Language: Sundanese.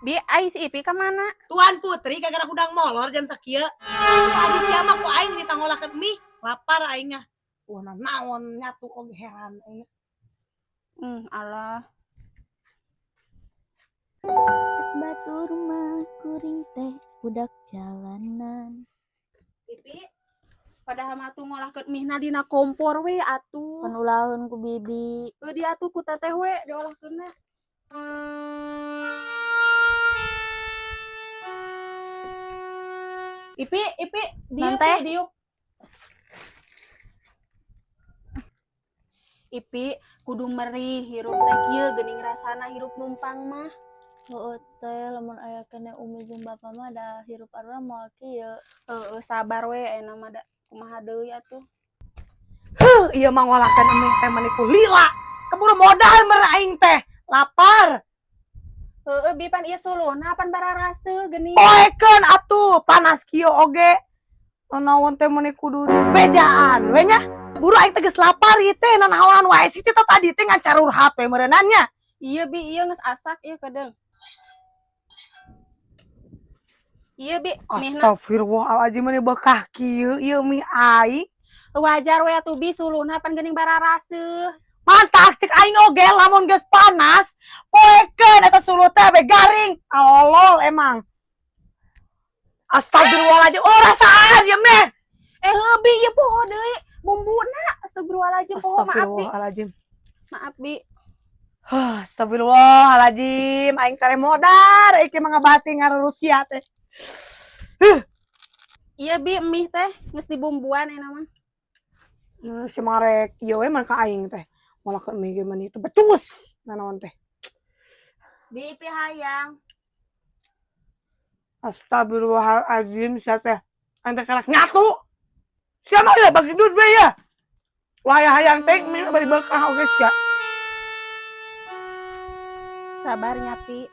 Bi, ai si Ipi ka mana? Tuan Putri gara-gara hudang molor jam sakieu. Tuh adi sia mah ku aing ditangolakeun mie, lapar aingnya. Wah, naon nyatu oge heran aing. Alah. Cek batur mah kuring teh budak jalanan. Ipi, padahal mah atuh ngolahkeun mie na dina kompor we atuh. Pan ulaheun ku bibi. Heuh dia atuh ku teteh we diolahkeunna. Ipi, Ipi, diuk Nante? diuk. Ipi, kudu merih hirup teh kieu geuning rasana hirup numpang mah. Heueuh teh lamun aya keneh umi jeung bapa mah da hirup arurang moal kieu. Heeh, sabar we ayeuna mah da kumaha deui atuh. Heuh, ieu mah ngolahkeun mie teh meni ku lila. Keburu modal mere aing teh. Lapar. Heeh, bi pan ieu suluhna pan bararaseuh geuning. Poekeun atuh panas kieu oge. Nanaon teh meni kudu bejaan we nya. Buru aing teh geus lapar ieu teh nanaonan wae sih teh tadi teh ngan carurhat we meureunnan nya. Iya bi, iya geus asak ieu kedeung. Iya bi, mihna Astagfirullahaladzim meni bekah kieu ieu mie aing. Wajar we atuh bi suluhna pan geuning bararaseuh. Mantak cek aing oge lamun geus panas, poekeun eta suluh teh be garing. Alolol emang. Astagfirullahaladzim, oh rasaan ieu meh. Eh heuh bi, ieu poho deui bumbuna. Astagfirullahaladzim, poho maaf bi. Astagfirullahaladzim. Maaf bi. Huh, astagfirullahaladzim, aing teh modar, iki mah ngabati ngarurusia teh. Iya bi, mie teh geus dibumbuan euna mah. Si marek ieu we mah ka aing teh. Ngolahkeun mie ge mani teu becus nanaon teh. Bi Ipi hayang. Astagfirullahaladzim, sia teh. Aing teh karak nyatu. Sia mah ya bagi duit we ya. Wah hayang teh mie bari beukah oge sia. Sabar nya Pi.